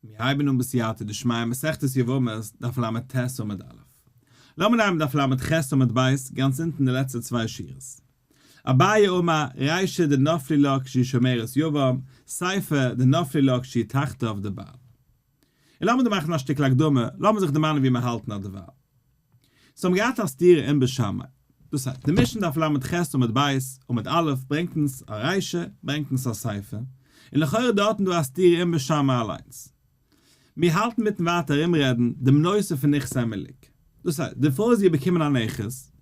מיר הייבן אן בסייעתא דשמיא מסכת יבמות דף לט עמוד א'. לאמיר נעמען דף לח עמוד ב', גאנץ אונטן די לעצטע צוויי שורות. אביי אמר, רישא דנפלי לה כשהיא שומרת יבם, סיפא דנפלי לה כשהיא תחתיו דבעל. און לאמיר דא מאכן א שטיקל הקדמה, לאמיר זיך דערמאנען ווי מיר האלטן אדערווייל. סאו האבן געהאט א סתירה אין בית שמאי. דאס הייסט, די משנה דף לח עמוד ב', עמוד א', ברענגט אונז א רישא, ברענגט אונז א סיפא, און לכאורה דארטן דא א סתירה אין בית שמאי אליינס. מיר האלטן מיטן ווייטער ארומרעדן דעם נושא פון נכסי מלוג. דאס הייסט, די פרוי זי האט באקומען א נכס,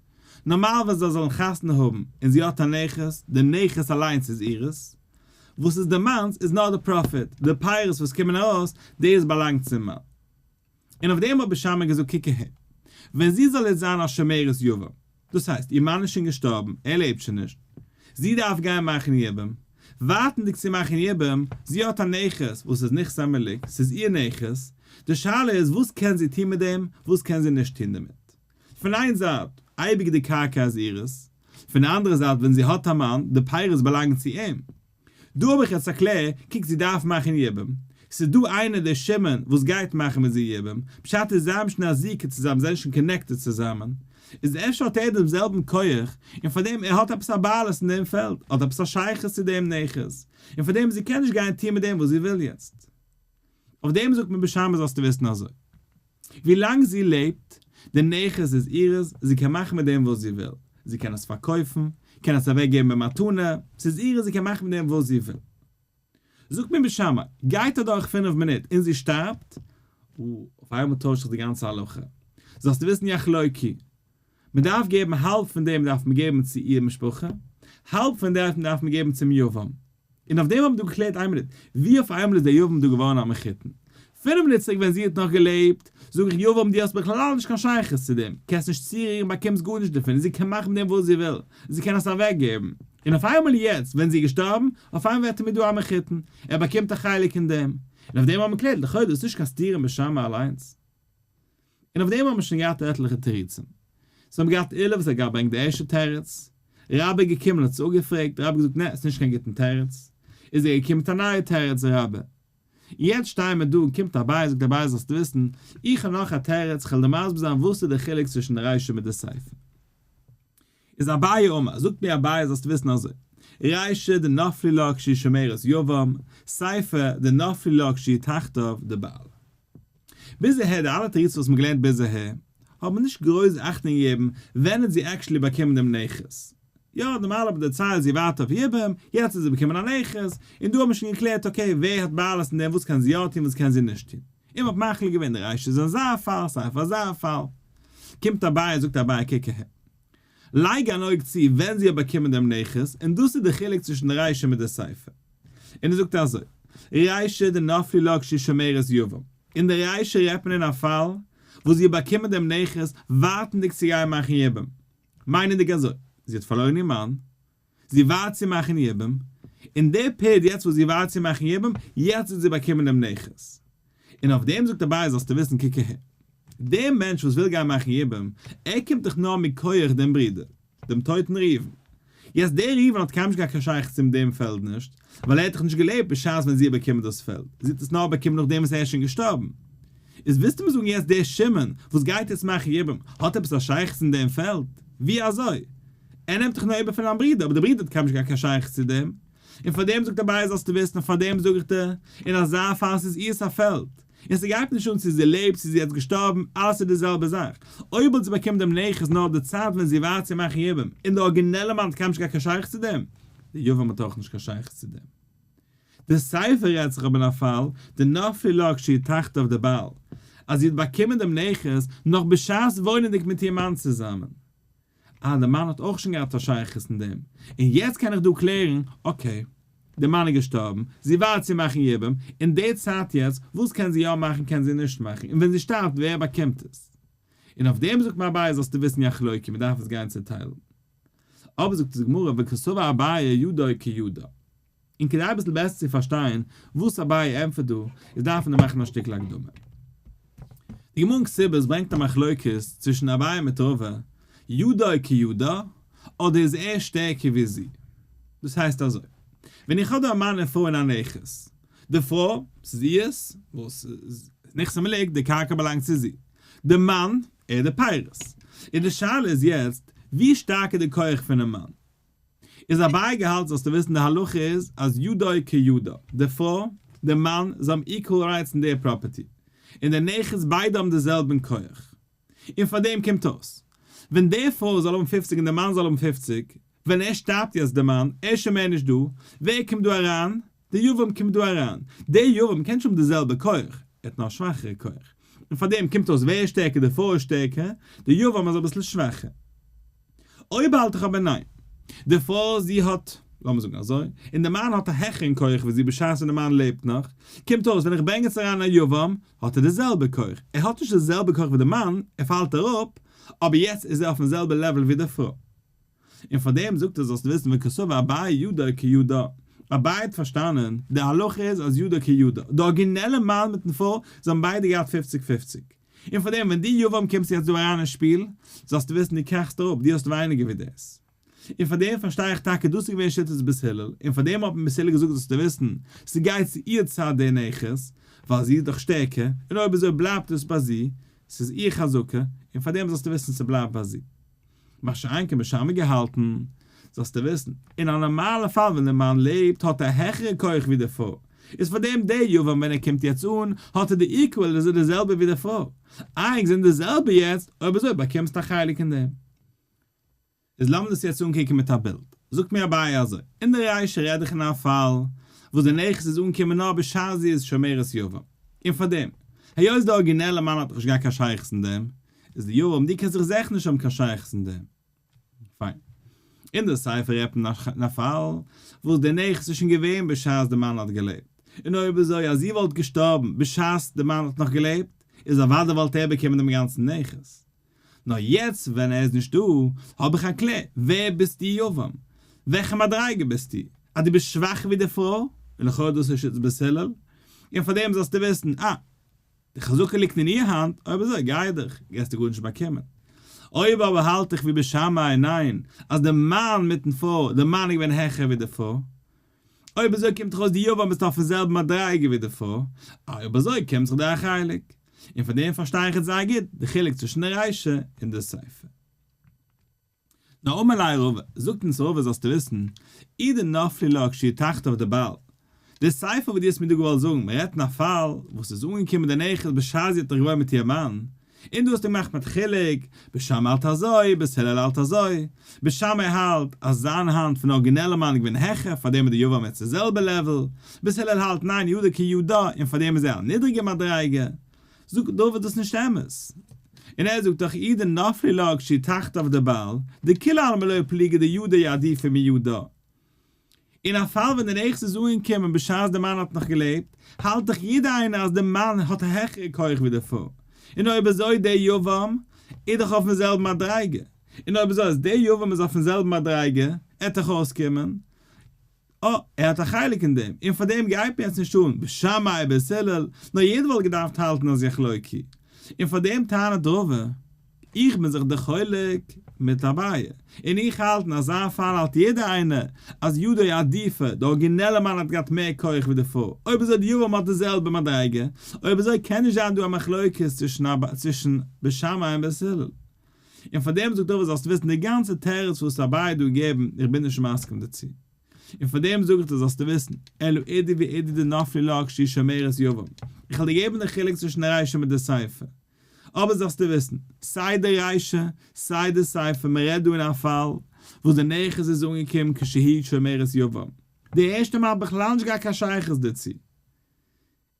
נארמאל ווען זיי זאלן חתונה האבן און זי האט א נכס, די נכס אליינס איז אירס, וואס איז די מאנ'ס איז נאר די פראפיט, די פירות וואס קומען ארויס, דאס באלאנגט צום מאן. און אויף דעם האט בית שמאי געזאגט קוק אהער, ווען זי זאל יעצט זיין א שומרת יבם, דאס הייסט איר מאן איז שוין געשטארבן, ער לעבט שוין נישט, זי דארף גיין מאכן יבום, ווארטנדיג צו מאכן יבום, זי האט א נכס וואס איז נכסי מלוג, ס'איז איר נכס, די שאלה איז וואס קען זי טון מיט דעם, וואס קען זי נישט טון דערמיט. פון איין זייט, אייביג די קרקע איז אירס, פון די אנדערע זייט ווען זי האט א מאן, די פירות באלאנגן צו אים. דא האב איך יעצט א קלער, קוק זי דארף מאכן יבום, ס'איז דא איינער דער שמעון וואס גייט מאכן מיט זי יבום, פשט איז זיי האבן שוין א זיקה צוזאמען זיי זענען שוין connected צוזאמען, איז אפשר האט ער דעם זעלבן כח, און פארדעם ער האט עפעס א בעלות אין דעם פעלד, האט עפעס א שייכות צו דעם נכס, און פארדעם זי קען נישט גיין טון מיט דעם וואס זי וויל יעצט. אויף דעם זאגט מען בית שמאי זאלסטו וויסן אזוי, ווי לאנג זי לעבט, די נכס איז אירס, זי קען מאכן מיט דעם וואס זי וויל, זי קען עס פארקויפן, קען עס אוועק געבן במתנה, ס'איז אירס זי קען מאכן מיט דעם וואס זי וויל. זאגט מיר בית שמאי, גייט אדורך פינף מינוט און זי שטארבט, אויף איינמאל טוישט זיך די גאנצע הלכה, זאלסטו וויסן יחלוקו, מען דארף געבן האלב פון דעם דארף מען געבן צו איר משפחה, האלב פון דעם דארף מען געבן צום יבם. און אויף דעם האבן דא געקלערט איין מינוט, ווי אויף איינמאל איז דער יבם דא געווארן א מחותן? פינף מינוט צוריק ווען זי האט נאך געלעבט, זאג איך יבם דו האסט בכלל נישט קיין שייכות צו דעם, קענסט נישט צורירן באקומסט גארנישט דערפון און זי קען מאכן מיט דעם וואס זי וויל, זי קען עס אוועקגעבן. און אויף איינמאל יעצט ווען זי איז געשטארבן, אויף איינמאל ווערט ער מיר דא א מחותן, ער באקומט א חלק אין דעם. און אויף דעם האבן מיר געקלערט, לכאורה דאס איז נישט קיין סתירה אין בית שמאי אליינס. און אויף דעם האבן מיר שוין געהאט עטליכע תירוצים. סאו האבן געהאט עולא וואס האט געברענגט די ערשטע תירוץ, רבה איז געקומען האט עס אפגעפרעגט, רבה האט געזאגט נע ס'נישט קיין גוטן תירוץ, איז ער געקומען מיט א נייע תירוץ רבה. יעצט שטייען מיר דא און קומט אביי זאגט אביי זאלסט וויסן, איך האב נאך א תירוץ, כ'וועל דיר מסביר זיין וואס איז די חילוק צווישן די רישא מיט די סיפא. איז אביי אמר, זאגט מיר אביי זאלסט וויסן אזוי, רישא דנפלי לה כשהיא שומרת יבם, סיפא דנפלי לה כשהיא תחתיו דבעל. ביז אהער די אלע תירוצים וואס מ'האט געלערנט ביז אהער, האט מען נישט גרויס אכטונג געגעבן ווען האט זי actually באקומען דעם נכס. יא, נארמאל האט מען דערציילט זי ווארט אויף יבום, יעצט האט זי באקומען א נכס, און דא האט מען שוין געקלערט okay ווער האט בעלות אין דעם וואס קען זי יא טון וואס קען זי נישט טון. און מ'האט מחליט געווען די רישא איז אזא פאל סיפא אזא פאל. קומט אביי זאגט אביי קוק אהער. לייג אן אויג צו ווען זי האט באקומען דעם נכס, און דאס איז די חילוק צווישן די רישא מיט די סיפא. און ער זאגט אזוי, רישא דנפלי לה כשהיא שומרת יבם, אין די רישא רעדט מען אין א פאל וואס זי האט באקומען דעם נכס ווארטנדיג צו גיין מאכן יבום, מיינענדיג אזוי, זי האט פארלוירן איר מאן, זי ווארט צו מאכן יבום, און די period יעצט וואס זי ווארט צו מאכן יבום, יעצט האט זי באקומען דעם נכס. און אויף דעם זאגט אביי זאלסטו וויסן קוק אהער, דער מענטש וואס וויל גיין מאכן יבום, ער קומט דאך נאר מכח דעם ברודער, דעם טויטן ראובן. יעצט דער ראובן האט קיינמאל נישט געהאט קיין שייכות צום דעם פעלד נישט, ווייל ער האט דאך נישט געלעבט בשעת ווען זי האט באקומען דאס פעלד, זי האט עס נאר באקומען נאכדעם וואס ער איז שוין געשטארבן. איז ווילסטו מיר זאגן יעצט דער שמעון וואס גייט יעצט מאכן יבום האט עפעס א שייכות אין דעם פעלד? ווי אזוי? ער נעמט דאך נאר איבער פון זיין ברודער, אבער דער ברודער האט קיינמאל נישט געהאט קיין שייכות צו דעם, און פאר דעם זאגט אביי זאלסטו וויסן און פאר דעם זאג איך דיר, אין אזא פאל ס'איז אירס א פעלד, און ס'גייט נישט אן צו זי לעבט צו זי איז געשטארבן, אלעס איז די זעלבע זאך, אויב האט זי באקומען דעם נכס נאר די צייט ווען זי ווארט צו מאכן יבום, און די ארגינעלע מאן האט קיינמאל נישט געהאט קיין שייכות צו דעם, די יבם האט אויך נישט קיין שייכות צו דעם. די סיפא רעדט זיך אבער אין א פאל, דנפלי לה כשהיא תחתיו דבעל, אז זי האט באקומען דעם נכס נאך בשעת וואוינענדיג מיט איר מאן צוזאמען. אה, דער מאן האט אויך שוין געהאט א שייכות אין דעם, און יעצט קען איך דא קלערן, okay, דער מאן איז געשטארבן, זי ווארט צו מאכן יבום, אין די צייט יעצט, וואס קען זי יא מאכן קען זי נישט מאכן, און ווען זי שטארבט ווער באקומט עס? און אויף דעם זאגט מר אביי זאלסטו וויסן יחלוקו, מען דארף עס גיין צוטיילן. אבער זאגט די גמרא וקסבר אביי ידו כידה. און כדי אביסל בעסער צו פארשטיין וואס אביי ענטפערט דא, איז דארף מען מאכן א שטיקל הקדמה. די גמרא אין כתובות ברענגט א מחלוקת צווישן אביי מיט רבא, ידו כידה, אדער איז ער שטערקער ווי זי. דאס הייסט אזוי, ווען איך האב דא א מאן און פרוי אין א נכס, די פרוי, ס'איז איהר'ס, וואס איז נכסי מלוג, די קרקע באלאנגט צו זי. די מאן, ער די פירות. און די שאלה איז יעצט, ווי שטארק איז די כח פונעם מאן? איז אביי געהאלטן זאלסטו וויסן די הלכה איז אז ידו כידה, די פרוי, די מאן, זיי האבן equal rights אין די property. און די נכס ביידע האבן די זעלבן כח. און פאר דעם קומט אויס, ווען די פרוי זאל האבן 50 און די מאן זאל האבן 50, ווען ער שטארבט יעצט די מאן, ער איז שוין מער נישט דא, ווער קומט דא אריין? די יבם קומט דא אריין. די יבם קען נישט האבן די זעלבע כח, ער האט נאר שוואכערע כח. און פאר דעם קומט אויס ווער איז שטערקער די פרוי איז שטערקער, די יבם איז אביסל שוואכער. אויב האלט איך אבער ניין, די פרוי זי האט, לאמיר זאגן אזוי, און די מאן האט א העכערן כח ווי זי בשעת ווען די מאן לעבט נאך, קומט אויס ווען איך ברענג יעצט אריין א יבם, האט ער די זעלבע כח, ער האט נישט די זעלבע כח ווי די מאן, ער פאלט אראפ, אבער יעצט איז ער אויפן זעלבע level ווי די פרוי. און פאר דעם זאגט ער זאלסט וויסן וקסבר אביי ידו כידה, אביי האט פארשטאנען, די הלכה איז אז ידו כידה, די ארגינעלע מאן מיטן פרוי, זיי האבן ביידע געהאט פופציג פופציג. און פאר דעם ווען דו יבם קומסט יעצט דא אריין אין שפיל, זאלסטו וויסן דו קראכסט אראפ, דו האסט ווייניגער ווי דאס. און פאר דעם פארשטיי איך טאקע דאס איז געווען שיטת בית הלל, און פאר דעם האט מען בית הלל געזאגט זאלסטו וויסן, ס'גייט צו איר צד די נכס, ווייל זי איז דאך שטערקער, און אויב אזוי בלייבט עס ביי זי, ס'איז איר חזקה, און פאר דעם זאלסטו וויסן ס'בלייבט ביי זי. מה שאין כן בית שמאי געהאלטן, זאלסטו וויסן, אין א נארמאלע פאל ווען די מאן לעבט האט ער א העכערע כח ווי די פרוי, איז פאר דעם די יבם ווען ער קומט יעצט אן האט ער די equal איז ער די זעלבע ווי די פרוי, איי ענק זענען די זעלבע יעצט, אויב אזוי באקומסטו א חלק אין דעם. איז לאמיר דאס יעצט אנקוקן מיט א בילד. זאגט מיר אביי אזוי, אין די רישא רעד איך אין א פאל וואס די נכס איז אנגעקומען נאר בשעת זי איז שומרת יבם, און פאר דעם, היות די ארגינעלע מאן האט נאך נישט געהאט קיין שייכות אין דעם, איז די יבם די קען זיך זעכער נישט האבן קיין שייכות אין דעם. פיין. אין די סיפא רעדט מען אין א פאל וואס די נכס איז שוין געווען בשעת די מאן האט געלעבט, און אויב אזוי אז זי וואלט געשטארבן בשעת די מאן האט נאך געלעבט, איז אוודאי וואלט ער באקומען דעם גאנצן נכס. נאר יעצט ווען ער איז נישט דא, האב איך א קלער, ווער ביסטו יבם? וועלכע מדריגה ביסטו? אז דו ביסט שוואכער ווי די פרוי, און לכאורה דאס איז שיטת בית הלל, און פאר דעם זאלסטו וויסן, אה, די חזקה ליגט אין איר האנט, אויב אזוי גיי דיך, גייסטו גארנישט באקומען. אויב אבער האלט איך ווי בית שמאי, ניין, אז די מאן מיטן פרוי, די מאן איז געווען העכער ווי די פרוי, אויב אזוי קומט דאך אויס די יבם ביסט אויפן זעלבן מדריגה ווי די פרוי, אויב אזוי קומט זיך דיר א חלק. און פון דעם פארשטיי איך יעצט זייער גוט די חילוק צווישן די רישא און די סיפא. נאר אמר ליה רבא, זאגט אונז רבא זאלסטו וויסן, אי דנפלי לה כשהיא תחתיו דבעל, די סיפא וואס דו האסט מיר דא געוואלט זאגן, מען רעדט אין א פאל וואס איז אנגעקומען די נכס בשעת זי האט נאך געוואוינט מיט איר מאן, און דו האסט געמאכט מיט חילוק, בית שמאי האלט אזוי, בית הלל האלט אזוי, בית שמאי האלט אז זיין האנט פון ארגינעלע מאן איז געווען העכער פארדעם איז די יבם יעצט די זעלבע level, בית הלל האלט ניין ידו כידה און פארדעם איז ער א נידריגע מדריגה, זאגט דוד דאס נישט אמת, און ער זאגט דאך אי דנפלי לה כשהיא תחתיו דבעל, דכולי עלמא לא פליגי דידה עדיפא מידה. אין א פאל ווען די נכס איז אנגעקומען בשעת די מאן האט נאך געלעבט, האלט דאך יעדער איינער אז די מאן האט א העכערע כח ווי די פרוי, און אויב אזוי דער יבם איז דאך אויפן זעלבן מדריגה, און אויב אזוי אז דער יבם איז אויפן זעלבן מדריגה, עט דאך אויסקומען אה, ער האט א חלק אין דעם, און פאר דעם גייט מיר יעצט נישט אן בית שמאי בית הלל, נאר יעדער וואלט געדארפט האלטן אז יחלוקו. און פאר דעם טענה'ט רבא, איך בין זיך דאך חולק מיט אביי, און איך האלט אין אזא פאל האלט יעדער איינער אז ידו עדיפא, די ארגינעלע מאן האט געהאט מער כח ווי די פרוי, אויב אזוי די יבם האט די זעלבע מדריגה, אויב אזוי קען נישט זיין דא א מחלוקת צווישן בית שמאי און בית הלל. און פאר דעם זאגט רבא זאלסט וויסן די גאנצע תירוץ וואס אביי האט דא געגעבן, איך בין נישט מסכים דערצו. און פאר דעם זאג איך דיר זאלסטו וויסן, אלא אידי ואידי דנפלי לה כשהיא שומרת יבם, איך וועל דיר געבן די חילוק צווישן די רישא מיט די סיפא. אבער זאלסטו וויסן, סיי די רישא, סיי די סיפא, מען רעדט דא אין א פאל וואס די נכס איז אנגעקומען כשהיא שומרת יבם. די ערשטע מאל האט בכלל נישט געהאט קיין שייכות דערצו.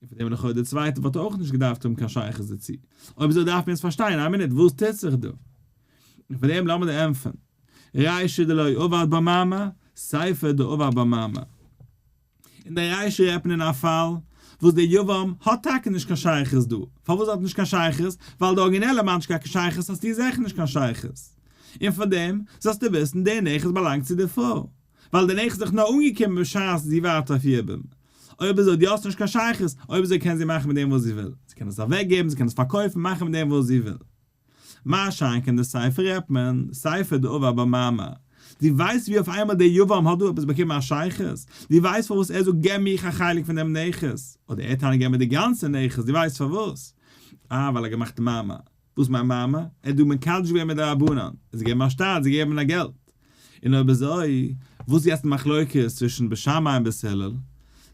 און פון דעם לכאורה די צווייטע וואלט אויך נישט געדארפט האבן קיין שייכות דערצו. אויב אזוי דארף מען יעצט פארשטיין, איין מינוט, וואס טוט זיך דא? און פון דעם לאמיר דיר ענטפערן, רישא דלא עבד בה מאמר, סיפא דעבד בה מאמר. אין די רישא רעדט מען אין א פאל וואס דער יבם האט טאקע נישט קיין שייכות דא. פארוואס האט נישט קיין שייכות? ווייל די ארגינעלע מאן האט נישט געהאט קיין שייכות האסטו זיכער נישט קיין שייכות. און פון דעם זאלסטו וויסן דער נכס באלאנגט צו די פרוי. ווייל די נכס איז דאך נאר אנגעקומען בשעת זי ווארט אויף יבום. אויב אזוי דו האסט נישט קיין שייכות, אויב אזוי קען זי מאכן מיט דעם וואס זי וויל. זי קען עס אוועקגעבן, זי קען עס פארקויפן, מאכן מיט דעם וואס זי וויל. מה שאין כן די סיפא רעדט מען, סיפא דעבד בה מאמר. דו ווייסט ווי אויף איינמאל דער יבם האט דא עפעס באקומען א שייכות? דו ווייסט פארוואס ער זאגט געב מיך א חלק פון דעם נכס? אדער ער טענה'ט געב מיר די גאנצע נכס, דו ווייסט פארוואס? אה ווייל ער האט געמאכט מארמאר. וואס מיינט מארמאר? ער האט דא מקדש געווען מיט די רבנן, זיי געבן א שטר, זיי געבן א געלט. און אויב אזוי, וואס איז יעצט די מחלוקת צווישן בית שמאי און בית הלל?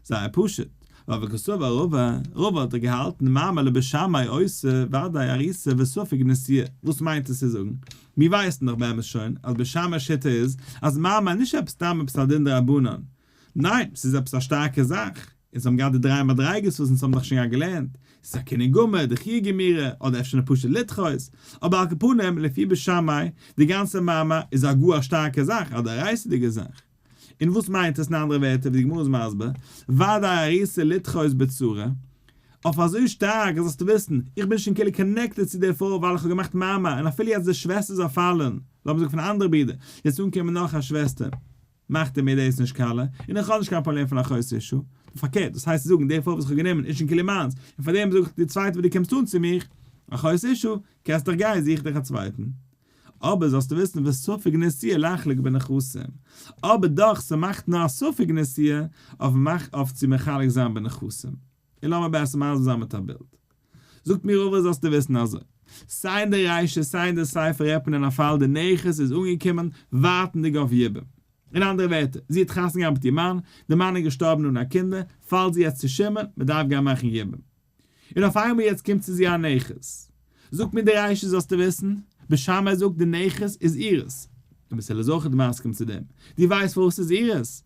זייער פשוט, ווייל וקסבר רבא, רבא האט דאך געהאלטן מאמר לבית שמאי עושה ודאי ארוסה וספק נשואה, וואס מיינט עס צו זאגן? מיר ווייסן דאך באמת שוין אז בית שמאי שיטה איז אז מאמר איז נישט עפעס סתם עפעס א דין דרבנן, ניין, ס'איז עפעס א שטארקע זאך, אונז האבן געהאט די דריי מדריגות וואס אונז האבן דאך שוין געהאט געלערנט, ס'איז א קנין גמור, דחויה גמירא, אדער אפשר נאר פשוט לדחות, אבער על כל פנים, לפי בית שמאי, די גאנצע מאמר איז א גאר א שטארקע זאך, א דאורייתא'דיגע זאך. און וואס מיינט עס אין אנדערע ווערטער ווי די גמרא איז מסביר, ודאי ארוסה לדחות בצרה, אויף אזוי שטארק אז זאלסטו וויסן, איך בין שוין כאילו connected צו די פרוי ווייל איך האב געמאכט מאמר, און אפילו יעצט די שוועסטער זאל פאלן, לאמיר זאגן פון א אנדערע ברודער, יעצט אנקומען נאך א שוועסטער, מאכט ער מיר דאס נישט קאלע, און איך האב נישט קיין פראבלעם פון אחות אשה, פארקערט, דאס הייסט צו זאגן, די פרוי וואס איך האב גענומען איז שוין כאילו מיינס, און פאר דעם זאג איך די צווייטע וואס דו קומסט אן צו מיך, אחות אשה, קענסט דיך גיין, זוך דיך א צווייטן. אבער זאלסטו וויסן וספק נשואה לחלוק בנכסים, אבער דאך ס'מאכט נאר א ספק נשואה אויף מאך אויף צו מחלק זיין בנכסים. און לאמיר בעסער מסביר זיין מיט א בילד. זאגט מיר רבא זאלסטו וויסן אזוי, סיי אין די רישא סיי אין די סיפא רעדט מען אין א פאל די נכס איז אנגעקומען ווארטנדיג אויף יבום. אין אנדערע ווערטער, זי האט חתונה געהאט מיט איר מאן, די מאן איז געשטארבן אן א קינדער, פאלט זי יעצט צו שמעון, מ'דארף גיין מאכן יבום. און אויף איינמאל יעצט קומט צו זי א נכס. זאגט מיר די רישא זאלסטו וויסן, בית שמאי זאגט די נכס איז אירס. און בית הלל איז אויכעט מסכים צו דעם. דו ווייסט פארוואס ס'איז אירס?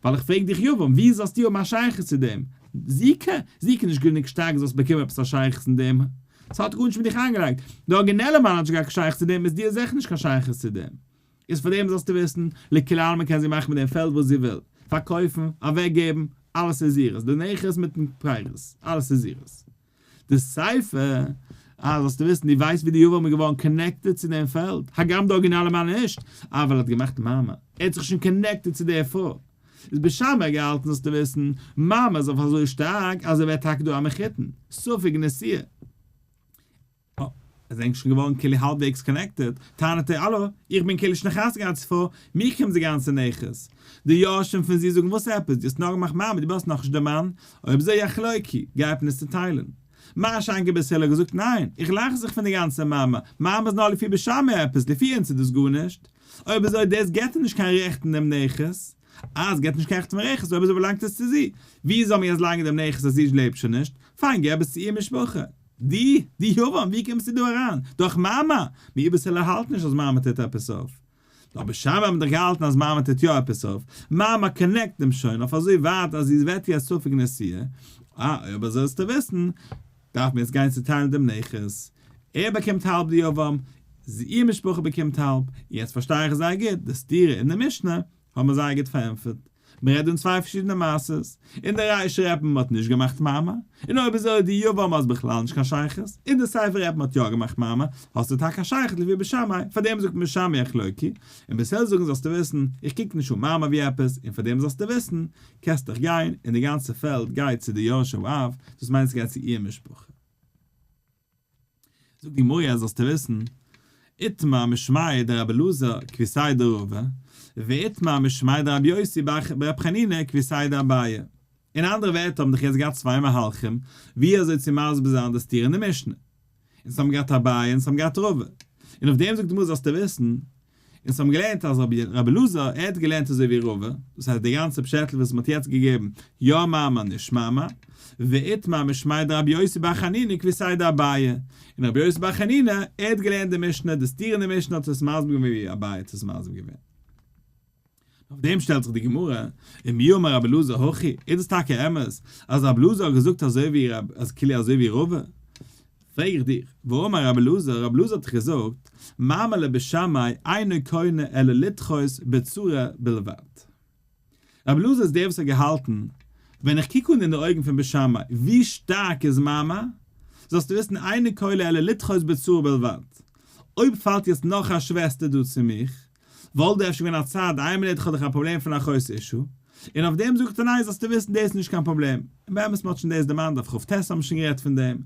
ווייל איך פרעג דיך יבם, ווי זאלסטו האבן א שייכות צו דעם? זיקה? זיקה איז נישט גענוג שטארק זאלסט באקומען עפעס א שייכות אין דעם. ס'האט גארנישט מיט דיך איינגעלייגט. די ארגינעלע מאן האט נישט געהאט קיין שייכות צו דעם, איז דיר זיכער נישט קיין שייכות צו דעם. איז פאר דעם זאלסטו וויסן, לכולי עלמא קען זי מאכן מיט דעם פעלד וואס זי וויל, פארקויפן, אוועקגעבן, אלעס איז אירס, די נכס מיטן פירות, אלעס איז אירס. די סיפא, אה, זאלסטו וויסן, דו ווייסט ווי די יבם איז געווארן connected צו דעם פעלד, הגם די ארגינעלע מאן נישט, אבל ער האט געמאכט מאמר, ער האט זיך שוין connected צו דער פרוי. איז בית שמאי געהאלטן זאלסטו וויסן, מאמר איז אויף אזוי שטארק אז ער ווערט טאקע דא א מחותן, ספק נשואה. אה, איז ענק שוין געווארן כאילו האלבוועגס connected, טענה'ט ער, האלא, איך בין כאילו שוין חתונה געהאט צופאר, מיך קומט די גאנצע נכס. די יורשים פון זי זאגן וואס עפעס, דו האסט נאר געמאכט מאמר, דו ביסט נאכנישט דער מאן, אויב אזוי יחלוקו, גייט מען עס צוטיילן. מה שאין כן בית הלל האט געזאגט ניין, איך לאך זיך פון די גאנצע מאמר, מאמר איז נאר לפי בית שמאי עפעס, לפי אונז איז דאס גארנישט. אויב אזוי דאס געט אים נישט קיין רעכט אין דעם נכס. אה, עס געט נישט קיין רעכט פון נכס, אויב אזוי באלאנגט עס צו זי. ווי זאל מען יעצט לייגן דעם נכס אז זי לעבט שוין נישט? פיין, געב עס צו איר משפחה. די, די יבם, ווי קומסטו דא אריין? דורך מאמר! מיר בית הלל האלט נישט אז מאמר טוט עפעס אויף. אבער בית שמאי האבן דאך געהאלטן אז מאמר טוט יא עפעס אויף. מאמר connect אים שוין אויף אזוי ווייט אז זי ווערט איר א ספק נשואה. אה, אויב אזוי זאלסטו וויסן, דארף מען יעצט גיין צוטיילן דעם נכס. ער באקומט האלב די יבם, זי איר משפחה באקומט האלב. און יעצט פארשטיי איך זייער גוט די סתירה אין די משנה, האט מען זייער גוט פארענטפערט. מען רעדט דא אין צוויי פארשידענע מעשות. אין די רישא רעדט מען מ'האט נישט געמאכט מאמר, און אויב אזוי די יבם האט בכלל נישט קיין שייכות. אין די סיפא רעדט מען האט יא געמאכט מאמר, האסטו טאקע א שייכות לפי בית שמאי, פארדעם זאגט מען בית שמאי יחלוקו, און בית הלל זאגן זאלסטו וויסן, איך קוק נישט אן מאמר ווי עפעס, און פארדעם זאלסטו וויסן, קענסט דיך גיין, און די גאנצע פעלד גייט צו די יורשי האב, דאס מיינט ס'גייט צו איר משפחה. זאגט די גמרא זאלסטו וויסן, איתמר משמיה דרבי אלעזר כוותיה דרבא, ואיתמר משמיה דרבי יוסי ברבי חנינא כוותיה דאביי. אין אנדערע ווערטער האבן דאך יעצט געהאט צוויי מהלכים ווי אזוי צו מסביר זיין די סתירה אין די משנה. אונז האבן געהאט אביי אונז האבן געהאט רבא. און אויף דעם זאגט די גמרא זאלסטו וויסן, אונז האבן געלערנט אז רבי אלעזר ער האט געלערנט אזוי ווי רבא, דאס הייסט די גאנצע פשעטל וואס מ'האט יעצט געגעבן, יא מאמר נישט מאמר, ואיתמר משמיה דרבי יוסי בר חנינא כוותיה דאביי, און רבי יוסי בר חנינא ער האט געלערנט די משנה, די סתירה אין די משנה האט עס מסביר געווען ווי אביי האט עס מסביר געווען. אויף דעם שטעלט זיך די גמרא, ומי אמר רבי אלעזר הכי, איז דאס טאקע אמת אז רבי אלעזר האט געזאגט אזוי ווי רב אז כאילו אזוי ווי רבא? פרעג איך דיך, והאמר רבי אלעזר, רבי אלעזר האט דאך געזאגט, מאמר לבית שמאי אינו קונה אלא לדחות בצרה בלבד. רבי אלעזר איז דער וואס האט געהאלטן, ווען איך קוק אן אין די אויגן פון בית שמאי ווי שטארק איז מאמר, זאלסטו וויסן אינו קונה אלא לדחות בצרה בלבד. אויב פאלט יעצט נאך א שוועסטער דא צו מיך, וואלט דא אפשר געווען א צד, איין מינוט איך האב דאך א פראבלעם פון אחות אשה, און אויף דעם זאגט ער ניין זאלסטו וויסן דאס איז נישט קיין פראבלעם, און באמת מ'האט שוין דאס דערמאנט אויף כ"ט האט מען שוין גערעדט פון דעם,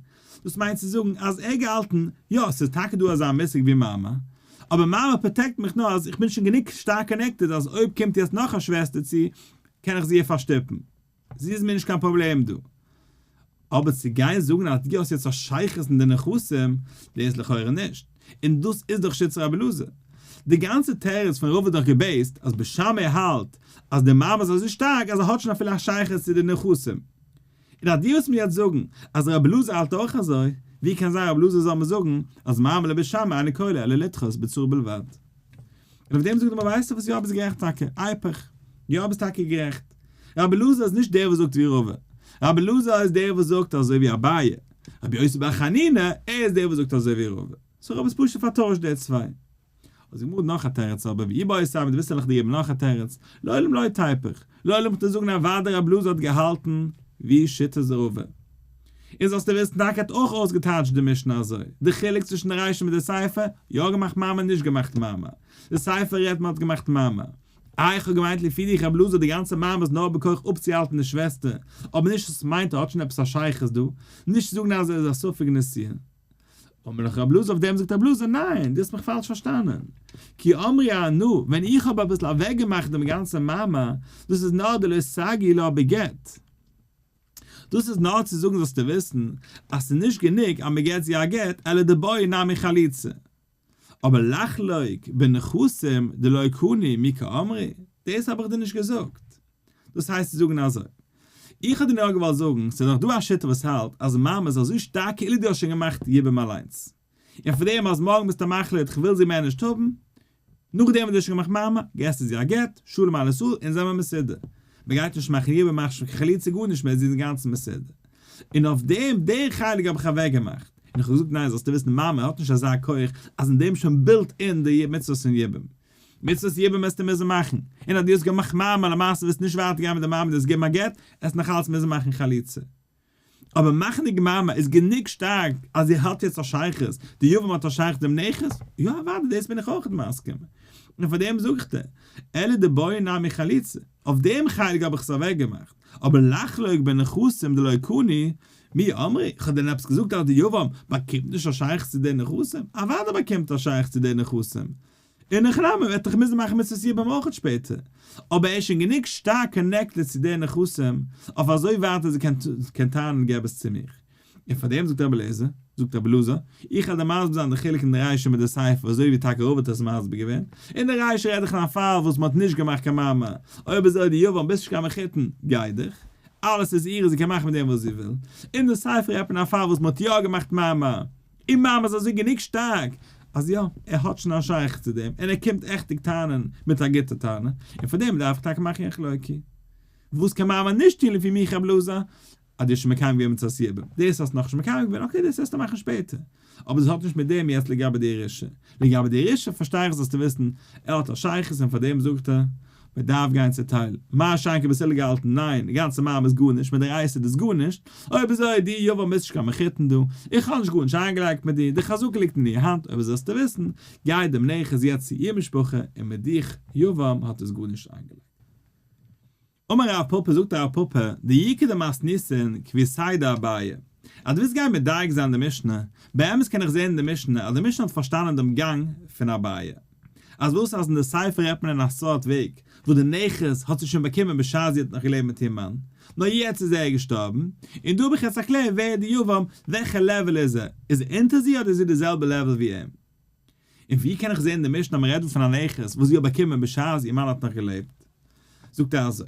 דאס מיינט צו זאגן אז ער געהאלטן, יא ס'איז טאקע דא אזא מושג ווי מאמר, אבער מאמר protect מיך נאר אז איך בין שוין גענוג שטארק connected אז אויב קומט יעצט נאך א שוועסטער צו, קען איך זי איר פארשטופן. זי איז מיר נישט קיין פראבלעם דא. אבער צו גיין זאגן אז דו האסט יעצט א שייכות אין די נכסים, דאס לכאורה נישט. און דאס איז דאך שיטת רבי אלעזר. די גאנצע תירוץ פון רבא איז דאך גע base ט אז בית שמאי האלט אז די מאמר איז אזוי שטארק אז ער האט שוין אפילו א שייכות צו די נכסים. און אז דו וועסט מיר יעצט זאגן אז רבי אלעזר האלט אויך אזוי, ווי קען זיין רבי אלעזר זאל מיר זאגן אז מאמר לבית שמאי אינו כולל אלא לדחות בצרה בלבד? און אויף דעם זאגט די גמרא ווייסטו וואס יא ביסט גערעכט טאקע, איפוך, יא ביסט טאקע גערעכט, רבי אלעזר איז נישט דער וואס זאגט ווי רבא, רבי אלעזר איז דער וואס זאגט אזוי ווי אביי, רבי יוסי בר חנינא ער איז דער וואס זאגט אזוי ווי רבא, so רבא איז פשוט פארטוישט די צוויי. האט די גמרא נאך א תירוץ אבער ואיבעית אימא דו ווילסט וועל איך דיר געבן נאך א תירוץ, לעולם לא תיפוך, לעולם איך דיר זאגן אוודאי רבי אלעזר האט געהאלטן ווי שיטת רבא. און זאלסטו וויסן טאקע האט אויך אויסגעטייטשט די משנה אזוי, די חילוק צווישן די רישא מיט די סיפא, יא געמאכט מאמר נישט געמאכט מאמר, די סיפא רעדט מען האט געמאכט מאמר, איי איך האב געמיינט לפי דיך רבי אלעזר די גאנצע מאמר איז נאר בכח אפצוהאלטן די שוועסטער, אבער נישט עס מיינט ער האט שוין עפעס א שייכות דא, נישט צו זאגן אז ער איז א ספק נישואין. אמר לך רבי אלעזר אויף דעם זאגט רבי אלעזר ניין דו האסט מיך פאלש פארשטאנען, כי אמרי אנא ווען איך האב אביסל אוועקגעמאכט דעם גאנצן מאמר, דאס איז נאר דלא סגי לה בגט. דאס איז נאר צו זאגן זאלסטו וויסן אז ס'איז נישט גענוג אז מ'געט זי א גט אלא דבעי נמי חליצה. אבער לחלוק בנכסים דלא קני מי קאמרי, דאס האב איך דיר נישט געזאגט. דאס הייסט צו זאגן אזוי. איך האב דיר נאר געוואלט זאגן, ס'איז דאך דא א שיטה וואס האלט אז מאמר איז אזוי שטארק כאילו דו האסט שוין געמאכט יבום אליינס. און פאר דעם אז מארגן ביסטו מחליט כ'וויל זי מער נישט האבן, נאכדעם וואס דו האסט שוין געמאכט מאמר, געסטו זי א גט, שלום על ישראל, און זעמער מסודר. מ'גייט נישט מאכן יבום מאכט שוין קיין חליצה גארנישט מער זי איז אינגאנצן מסודר. און אויף דעם דער חלק האב איך אוועקגעמאכט. און איך האב געזאגט ניין זאלסטו וויסן מאמר האט נישט אזא כח אז אין דעם שוין built in די מצוות פון יבום. מצוות יבום וועסטו מוזן מאכן. און אז דו האסט געמאכט מאמר למעשה וועסטו נישט ווייטער גיין מיט די מאמר דו האסט געבן א גט, עסט נאכאלץ מוזן מאכן חליצה. אבער מאכנדיג מאמר איז גענוג שטארק אז זי האט יעצט א שייכות, די יבם האט א שייכות צום נכס, יא אוודאי דאס בין איך אויכעט מסכים, און פאר דעם זאג איך דיר, אלא דבעי נמי חליצה, אויף דעם חלק האב איך עס אוועק געמאכט, אבער לחלוק בנכסים דלא קני, מי אמרי, איך האב דען עפעס געזאגט אז די יבם באקומט נישט א שייכות צו די נכסים? אוודאי באקומט א שייכות צו די נכסים, אין הכי נמי וועט דאך מוזן מאכן מצוות יבום אויכעט שפעטער, אבער ער איז שוין גענוג שטארק connected צו די נכסים אויף אזוי ווייט אז ער קען טענה'ן געב עס צו מיך. און פאר דעם זאגט רבי אליעזר, זאגט רבי אלעזר, איך וועל דיר מסביר זיין די חילוק אין די רישא מיט די סיפא אזוי ווי טאקע רבא האט עס מסביר געווען, אין די רישא רעד איך אין א פאל וואס מען האט נישט געמאכט קיין מאמר, אויב אזוי די יבם ביסט נישט קיין מחותן, גיי דיך, אלעס איז אירע זי קען מאכן מיט דעם וואס זי וויל, אין די סיפא רעדט מען אין א פאל וואס מען האט יא געמאכט מאמר, און מאמר איז אזוי גענוג שטארק אז יא, ער האט שוין א שייכות צו דעם, און ער קומט עכטיג טענה'ן מיט א גוטע טענה, און פאר דעם דארף איך טאקע מאכן יחלוקו. וואס קען מאמר נישט טון לפי מיך רב אלעזר? אז דו האסט שוין מקיים געווען מצות יבום. דאס האסט נאכנישט מקיים געווען, okay דאס וועסטו מאכן שפעטער. אבער דאס האט נישט מיט דעם יעצט לגבי די ירושה. לגבי די ירושה פארשטיי איך זאלסטו וויסן, ער האט א שייכות און פאר דעם זאגט ער, מען דארף גיין צוטיילן. מה שאין כן בית הלל געהאלטן, ניין, די גאנצע מאמר איז גארנישט, מדאורייתא איז דאס גארנישט, אויב אזוי דו יבם ביסט נישט קיין מחותן דא, איך האב נישט גארנישט איינגעלייגט מיט דיר, די חזקה ליגט אין איר האנט, אויב אזוי זאלסטו וויסן, גייט דעם נכס יעצט צו איר משפחה, און מיט דיך יבם האט עס גארנישט איינגעלייגט. אמר רב פפא זאגט רב פפא, דייקא דמתניתין כוותיה דאביי, אז דו ווילסט גיין מדייק זיין די משנה, באמת קען איך זען אין די משנה אז די משנה האט פארשטאנען דעם גאנג פון אביי, אז וואס אז אין די סיפא רעדט מען אין א סארט וועג וואס די נכס האט זי שוין באקומען בשעת זי האט נאך געלעבט מיט איר מאן, נאר יעצט איז ער געשטארבן, און דא האב איך יעצט א קלער ווער איז די יבם, וועלכע level איז ער, איז ער אונטער זי אדער איז זי די זעלבע level ווי אים? און ווי קען איך זען די משנה אז מען רעדט דא פון א נכס וואס זי האט באקומען בשעת איר מאן האט נאך געלעבט? זאגט ער אזוי.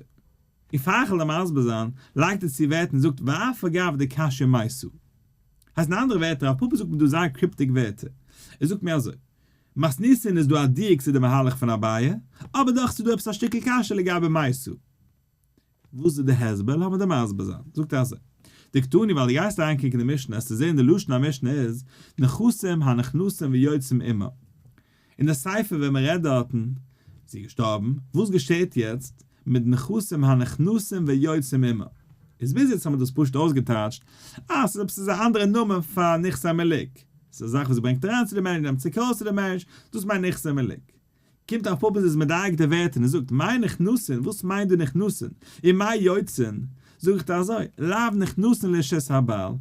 און פאר איך וועל דיר מסביר זיין, לייגט ער צו ווערטער און זאגט ואף על גב דקשיא מתה. הייסט אין אנדערע ווערטער, רב פפא זאגט מיר דא זייער cryptic ווערטער. ער זאגט מיר אזוי, מתניתין איז דא א דיוק צו די מהלך פון אביי, אבער דאך ס'איז דא עפעס א שטיקל קשיא לגבי מתה. וואס איז די הסבר? לאמיר דיר מסביר זיין. זאגט ער אזוי, דקתני ווייל דו גייסט אריינקוקן אין די משנה עסטו זען די לשון המשנה איז נכסים הנכנסים ויוצאים עמה. אין די סיפא ווען מען רעדט דארטן, זי איז געשטארבן, וואס געשעט יעצט מיט נכסים הנכנסים ויוצאים עמה? איז ביז יעצט האט מען דאס פשוט אויסגעטייטשט אז ס'איז עפעס א אנדערע נאמען פאר נכסי מלוג, ס'איז א זאך וואס ברענגט אריין צו די marriage נעמט צוריק ארויס צו די marriage, דאס מיינט נכסי מלוג. קומט רב פפא איז מדייק די ווערטער און זאגט, מאי נכנסין, וואס מיינט דא נכנסין? און מאי יוצאין? זאג איך דיר אזוי, לאו נכנסין לרשות הבעל,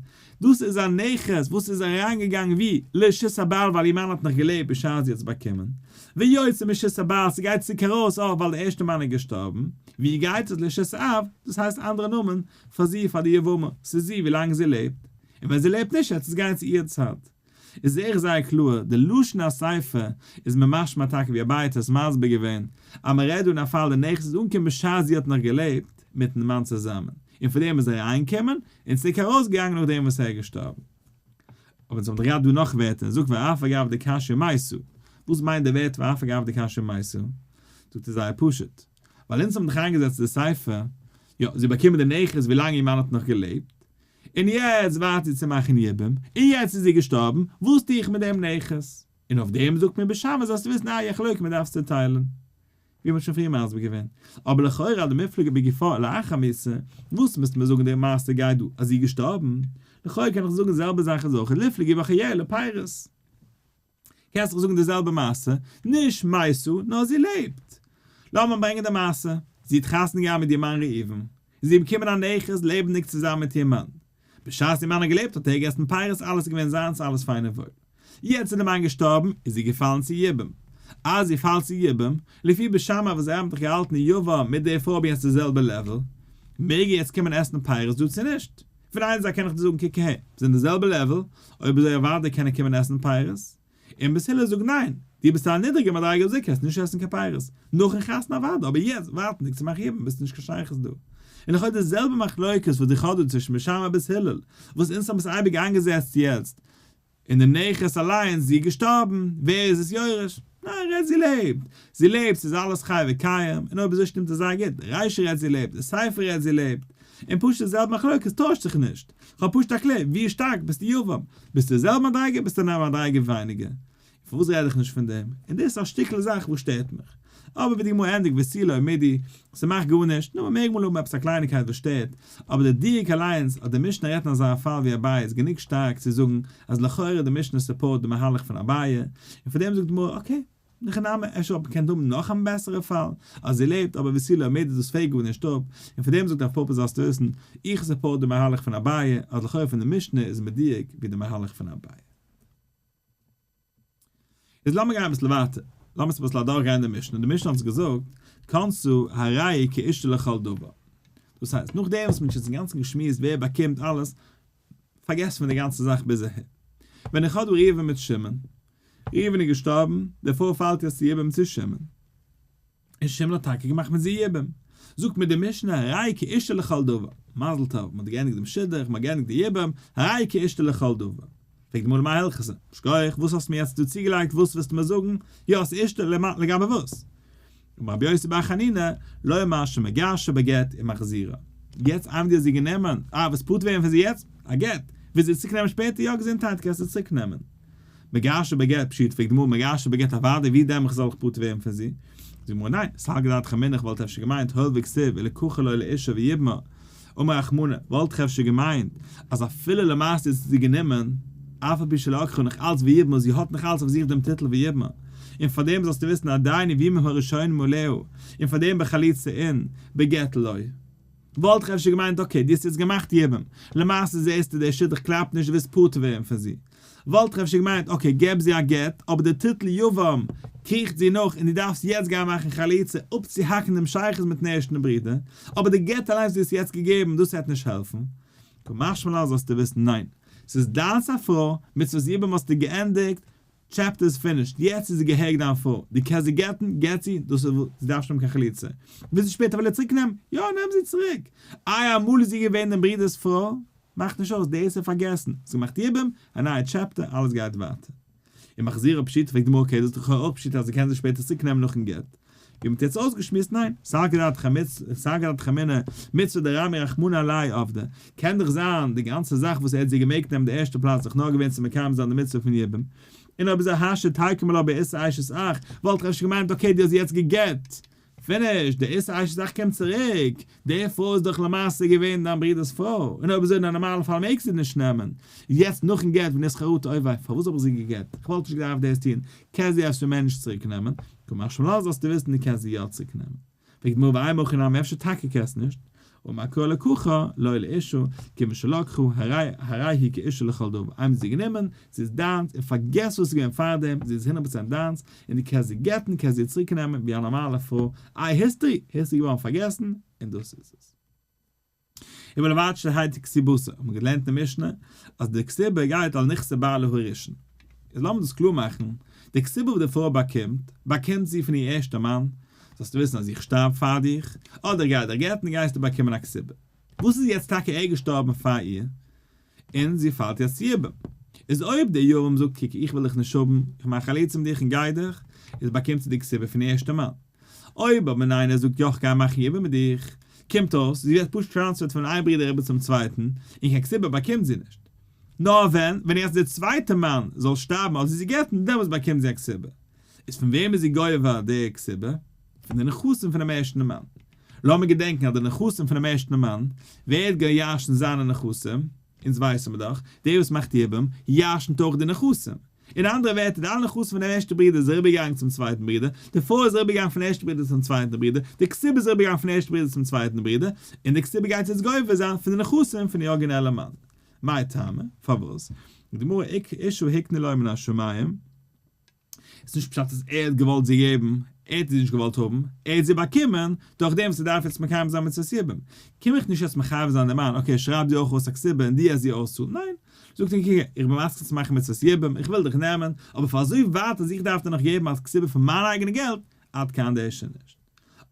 דאס איז א נכס וואס איז אריינגעגאנגען ווי לרשות הבעל ווייל איר מאן האט נאך געלעבט בשעת זי האט עס באקומען, ויוצא מרשות הבעל ס'גייט צוריק ארויס אויך ווייל דער ערשטער מאן איז געשטארבן, ווי גייט עס לרשות האב, דאס הייסט אנדערע נאמען פאר זי פאר די יבמה, ס'איז זי ווילאנג זי לעבט, און ווען זי לעבט נישט וועט עס גיין צו איר צד. איז זעה איך זייער קלאר, די לשון הסיפא איז מיר משמע טאקע ווי אביי האט עס מסביר געווען, אז מען רעדט דא אין א פאל די נכס איז אנגעקומען בשעת זי האט נאך געלעבט מיטן מאן צוזאמען, און פון דעם איז ער אריינגעקומען, און צוריק ארויסגעגאנגען נאכדעם וואס ער איז געשטארבן. אבער אונז האבן דאך געהאט דא נאך ווערטער, און זאגט ואף על גב דקשיא מתה. וואס מיינט די ווערטער ואף על גב דקשיא מתה? זאגט ער זייער פשוט, ווייל אונז האבן דאך איינגעזעצט די סיפא, יא, זי האט באקומען די נכס ווילאנג איר מאן האט נאך געלעבט, און יעצט ווארט זי צו מאכן יבום, און יעצט איז זי געשטארבן, וואס טו איך מיט דעם נכס? און אויף דעם זאגט מיר בית שמאי זאלסטו וויסן א יחלוקו מען דארף עס צוטיילן. ווי מ'האט שוין פריער מסביר געווען. אבער לכאורה דמיפלגי בגופה לאחר מיתה, וואס מוזטו מיר זאגן די מעשה גייט דא אז זי איז געשטארבן? לכאורה קען איך זאגן די זעלבע זאך איז אויך ליפלגי בחייה לפירות. קענסט דאך זאגן די זעלבע מעשה, נישט מתה, נאר זי לעבט. לאמיר ברענגען די מעשה, זי האט חתונה געהאט מיט איר מאן ראובן, זי האט באקומען א נכס לעבנדיג צוזאמען מיט איר מאן. בשעת איר מאן האט געלעבט האט ער געגעסן פירות אלעס איז געווען זיינס אלעס פיין און וואויל. יעצט איז די מאן געשטארבן איז זי געפאלן צו יבום. אז זי פאלט צו יבום, לפי בית שמאי וואס זיי האבן דאך געהאלטן יבם מיט די פרוי האבן יעצט די זעלבע level, מעג ער יעצט קומען עסן פירות דא צו נישט? פון איין זייט קען איך דיר זאגן קוק אהער, זיי זענען די זעלבע level, אויב אזוי אוודאי קען ער קומען עסן פירות. און בית הלל זאגט ניין, דו ביסט א נידריגע מדריגה אזוי קענסטו נישט עסן קיין פירות, נאכן חתונה אוודאי, אבער יעצט ווארטנדיג צו מאכן יבום ביסטו נישט קיין שייכות דא. און לכאו' די זעלבע מחלוקת וואס איך האב דא צווישן בית שמאי ובית הלל, וואס אונז האבן עס אייביג איינגעזעצט יעצט, און די נכס אליינס, זי איז געשטארבן, ווער איז עס יורש? ניין, רעדט זי לעבט, זי לעבט, ס'איז אלעס חי וקיים, און אויב אזוי שטימט עס זייער גוט, די רישא רעדט זי לעבט, די סיפא רעדט זי לעבט, און פשוט די זעלבע מחלוקת טוישט זיך נישט, כ'האב פשוט א קלער, ווי שטארק ביסטו יבם? ביסטו די זעלבע מדריגה ביסטו נאר א מדריגה ווייניגער? פארוואס רעד איך נישט פון דעם? און דאס איז א שטיקל זאך וואס שטערט מיך. אבער ווי די גמרא ענדיגט ותו לא מידי, ס'מאכט גארנישט, נו מ'מעג אמאל האבן עפעס א קלייניקייט וואס שטערט, אבער די דיוק אליינס אז די משנה רעדט אין אזא פאל ווי אביי איז גענוג שטארק צו זאגן אז לכאורה די משנה support די מהלך פון אביי, און פאר דעם זאגט די גמרא okay, הכי נמי, אפשר וואלט מען געקענט האבן נאך א בעסערע פאל, אז זי לעבט אבער ותו לא מידי דאס פרעגט גארנישט אפ, און פאר דעם זאגט רב פפא זאלסטו וויסן, איך support די מהלך פון אביי, אז לכאורה פון די משנה איז מדויק ווי די מהלך פון אביי. איז לאמיר גיין אביסל ווייטער, לאמיר עס אביסל אדורכגיין די משנה, די משנה האט אונז געזאגט, כנסה הרי כאשתו לכל דבר, דאס הייסט, נאכדעם וואס מען האט שוין אינגאנצן געשמועסט ווער באקומט אלעס, פארגעס פון די גאנצע זאך ביז אהער. ווען איך האב דא ראובן מיט שמעון, ראובן איז געשטארבן, דערפאר פאלט יעצט יבום צו שמעון. און שמעון האט טאקע געמאכט מיט זי יבום. זאגט מיר די משנה הרי כאשתו לכל דבר. מזל טוב, מען האט געענדיגט דעם שידוך, מען האט געענדיגט די יבום, הרי כאשתו לכל דבר. פרעגט די גמרא למאי הלכתא? שכוח, וואס האסטו מיר יעצט דא צוגעלייגט, וואס ווילסטו מיר זאגן? יא, ס'איז אשתו, לגבי וואס? אמר רבי יוסי בר חנינא, לומר שמגרשה בגט ומחזירה. יעצט איינמאל דו האסט זי גענומען, אה, וואס פטור ווערן פון זי יעצט? א גט. ווילסט זי צוריק נעמען שפעטער? יא, געזונטהייט, קענסט זי צוריק נעמען. מגרשה בגט פשיטא פרעגט די גמרא מגרשה בגט אוודאי ווי דעמאכט זאל איך פטור ווערן פון זי? זאגט די גמרא ניין, סלקא דעתך אמינא איך וואלט אפשר געמיינט הואיל וכתיב ולקחה לו לאשה ויבמה אמר רחמנא וואלט איך אפשר געמיינט אז אפילו למעשה איז זי גענומען אף על פי שלא לקחה נאך אלץ ויבמה זי האט נאך אלץ אויף זיך דעם טיטל ויבמה און פארדעם זאלסטו וויסן עדיין יבמים הראשונים עליה און פארדעם בחליצה אין בגט לא. וואלט איך אפשר געמיינט okay דו האסט יעצט געמאכט יבום, למעשה זעסטו דער שידוך קלאפט נישט דו ווילסט פטור ווערן פון זי, וואלט איך אפשר געמיינט okay געב זי א גט אבער די טיטל יבם קריכט זי נאך און דו דארפסט יעצט גיין מאכן חליצה אפצוהאקן דעם שייכות מיטן ערשטן ברודער, אבער די גט אליינס וואס דו האסט יעצט געגעבן דאס וועט נישט העלפן. קא משמע לן זאלסטו וויסן ניין ס'איז דיינס א פרוי, מצוות יבום האסטו געענדיגט, chapter איז finished, יעצט איז זי געהעריג דיין פרוי, דו קענסט זי גט'ן, גט זי, דאס איז וואס, זי דארף נישט האבן קיין חליצה. ווילסט זי שפעטער ווידער צוריק נעמען? יא, נעם זי צוריק. איי אמאל איז זי געווען דעם ברודער'ס פרוי? מאכט נישט אויס, דאס איז פארגעסן, האסט געמאכט יבום, א נייע chapter, אלעס גייט ווייטער. און מחזירה פשיטא פרעגט די גמרא okay דאס איז דאך אויך פשיטא אז זי קען זי שפעטער צוריק נעמען נאכן גט. ווי מ'האט יעצט אויסגעשמועסט ניין, סלקא דעתך אמינא, מצוה דרמי רחמנא עליה עבדה, קען דאך זיין די גאנצע זאך וואס ער האט זי געמעגט נעמען די ערשטע פלאץ איז דאך נאר געווען צו מקיים זיין די מצוה פון יבום, און אויב איז א השתא תיקום עלה באיסור אשת אח, וואלט איך אפשר געמיינט okay דו האסט זי יעצט גע'גט, finish, די איסור אשת אח קומט צוריק, די פרוי איז דאך למעשה געווען דיין ברודער'ס פרוי, און אויב אזוי אין א נארמאלע פאל מעגסטו זי נישט נעמען, יעצט נאכן גט ווען דו האסט חרטה אוי וויי פארוואס האב איך זי גע'גט, איך וואלט נישט געדארפט דאס טון, קענסט זי אפשר מער נישט צוריק נעמען, קא משמע לן זאלסטו וויסן דו קענסט זי יא צוריק נעמען. פרעגט די גמרא ואימא הכי נמי אפשר טאקע קענסט נישט? אמר קרא לקחה לא לאשה, כיוון שלקחה, הרי הרי היא כאשה לכל דבר, איינמאל זי איז גענומען, זי איז דיינס, און פארגעס וואס איז געווען פארדעם, זי איז הונדערט פראצענט דיינס, און דו קענסט זי גט'ן, קענסט זי צוריק נעמען ווי א נארמאלע פרוי, איי history, history געווארן פארגעסן, און דאס איז עס. ובלבד שתהא כתובתה, האט מען געלערנט אין משנה אז די כתובה גייט על נכסי בעלה הראשון. איז לאמיר דאס קלאר מאכן, די כתובה וואס די פרוי באקומט, באקומט זי פון איר ערשטע מאן, זאלסטו וויסן אז איך שטארב פאר דיך, אדער איך גיי דיך גט'ן גייסטו באקומען א כתובה. וואס איז יעצט טאקע ער געשטארבן פאר איר, און זי פאלט יעצט צו יבום. איז אויב דער יבם זאגט קוק איך וויל דיך נישט האבן, איך מאך חליצה מיט דיך און גיי דיך, איז באקומט זי די כתובה פון איר ערשטע מאן. אויב אבער ניין ער זאגט יא כ'גיי מאכן יבום מיט דיך, קומט אויס זי ווערט פשוט transferred פון איין ברודער איבער צום צווייטן, און קיין כתובה באקומט זי נישט. נאר ווען ווען יעצט דער צווייטער מאן זאל שטארבן אדער זי גט'ן דעמאלטס באקומט זי א כתובה. איז פון וועם איז זי גובה די כתובה? פון די נכסים פונעם ערשטן מאן. לאמיר געדענקן אז די נכסים פונעם ערשטן מאן, ווער האט געירשנט זיינע נכסים? אונז ווייסן מיר דאך, דער וואס מאכט יבום, ירשנט אויך די נכסים. אין אנדערע ווערטער, די אלע נכסים פון דעם ערשטן ברודער איז אריבערגעגאנגען צום צווייטן ברודער, די פרוי איז אריבערגעגאנגען פון ערשטן ברודער צום צווייטן ברודער, די כתובה איז אריבערגעגאנגען פון ערשטן ברודער צום צווייטן ברודער, און די כתובה גייט יעצט גובה זיין פון די נכסים פון די ארגינעלע מאן. מאי טעמא? פארוואס? די גמרא, אשה הקנה לו מן השמים. איז נישט פשט אז ער האט געוואלט זי געבן, ער האט זי נישט געוואלט האבן, ער האט זי באקומען דורך דעם וואס ער דארף יעצט מקיים זיין מצוות יבום. קום איך נישט יעצט מחייב זיין דעם מאן, okay שרייב דיר אויך אויס א כתובה און דו וועסט זי אויסצאלן, ניין, זאגט אים קוק איך בין מסכים צו מאכן מצוות יבום, איך וויל דיך נעמען, אבער פאר אזוי ווייט אז איך דארף דיר נאך געבן א כתובה פון מיין אייגענע געלט, עד כאן דער שוין נישט.